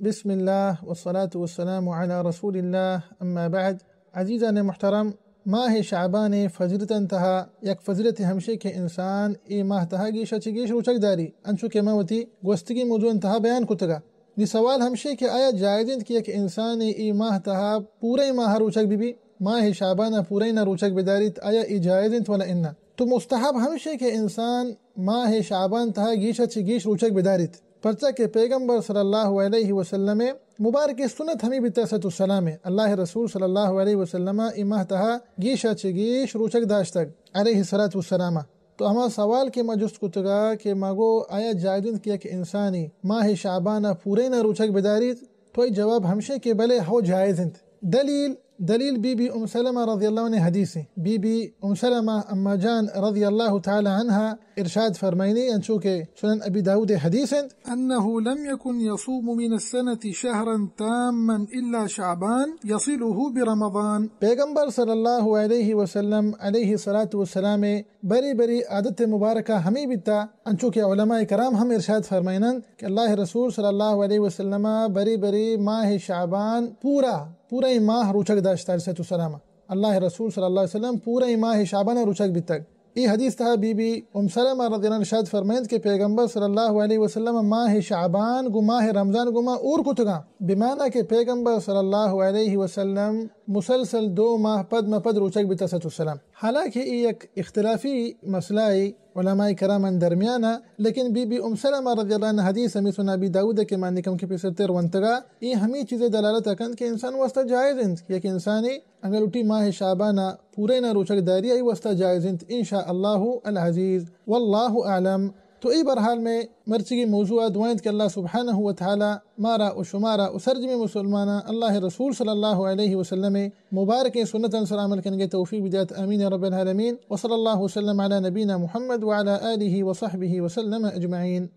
بسم اللہ والصلاة والسلام علی رسول اللہ، اما بعد۔ عزیزان محترم، ماہ شعبان فضیلتاں تہا یک فضیلت ہمشی کہ انسان اے ماہ تہا گیشا چہ گیش روچگ داری، انچو کہ ما وتی گوستگی موضوع تہا بیان کتگا۔ نی سوال ہمشی کہ آیا جائز انت کہ یک انسانے اے ماہ تہا پورے ماہ روچگ بہ بی، ماہ شعبان پورے نہ روچگ بداریت، آیا اے جائز انت ولا انہ؟ تو مستحب ہمشی کہ انسان ماہ شعبان تہا گیشا چہ گیش روچگ بداریت، پرچا کہ پیغمبر صلی اللہ علیہ وسلم مبارک سنت ہمی بیتا صلی اللہ علیہ وسلم، اللہ رسول صلی اللہ علیہ وسلم اے ماہ تہا گیشا چہ گیش روچگ داشتگ علیہ الصلوۃ والسلام۔ تو ہما سوال کہ ما جست کتگا کہ ما گو آیا جائز انت کہ یک انسانی ماہ شعبان پورے نہ روچگ بداریت، تو ای جواب ہمشی کہ بلے ہو جائز انت۔ دلیل، دلیل بی بی ام سلمہ رضی اللہ عنہ حدیث ہیں۔ بی بی ام سلمہ اما جان رضی اللہ تعالی عنہا ارشاد فرمائنی، انچو کہ سنن ابی داؤد حدیث انت۔ انه لم يكن يصوم من السنة شهرا تاما إلا شعبان يصله برمضان۔ پیغمبر صلی اللہ علیہ وسلم علیہ الصلوۃ والسلام بری بری عادت مبارکہ ہمے بیتا، انچو کہ علماء کرام ہم ارشاد فرمائنند کہ اللہ رسول صلی اللہ علیہ وسلم بری بری ماہ شعبان پورا، پورا ماہ روچگ داشت علیہ الصلوۃ والسلام۔ اللہ رسول صلی اللہ علیہ وسلم پورا ماہ شعبان روچگ بیتگ۔ ای حدیث تہا بی بی ام سلمہ رضی اللہ عنہا ارشاد فرمائند کہ پیغمبر صلی اللہ علیہ وسلم ماہ شعبان گو ماہ رمضان گو ما اور کتگاں، بمعنی کہ پیغمبر صلی اللہ علیہ وسلم مسلسل دو ماہ پد مہ پد روچگ بیتا علیہ الصلوۃ والسلام۔ حالانکہ ای یک اختلافی مسئلہ ای، علماء کرام درمیان، لیکن بی بی ام سلمہ رضی اللہ عنہا حدیث ہمی سنن ابی داؤد کہ ما نی کمکے پیسرتر ونتگا، ای ہمی چیز دلالت کنت کہ انسان واسطہ جائز انت کہ یک انسانی اگر لوٹی ماہ شعبان پورے نہ روچگ داری، ای واسطہ جائز انت، ان شاء اللہ العزیز، واللہ اعلم۔ تو ای بہرحال مئے مرچیگی موضوع دعا انت کہ اللہ سبحانہ و تعالی مارا و شمارا و سرجمیں مسلماناں اللہ رسول صلی اللہ علیہ وسلم مبارکیں سنتاں سر عمل کنگے توفیق بدیات، آمین یا رب العالمین۔ وصلی اللہ وسلم علی نبینا محمد وعلی آلہ وصحبہ وسلم اجمعین۔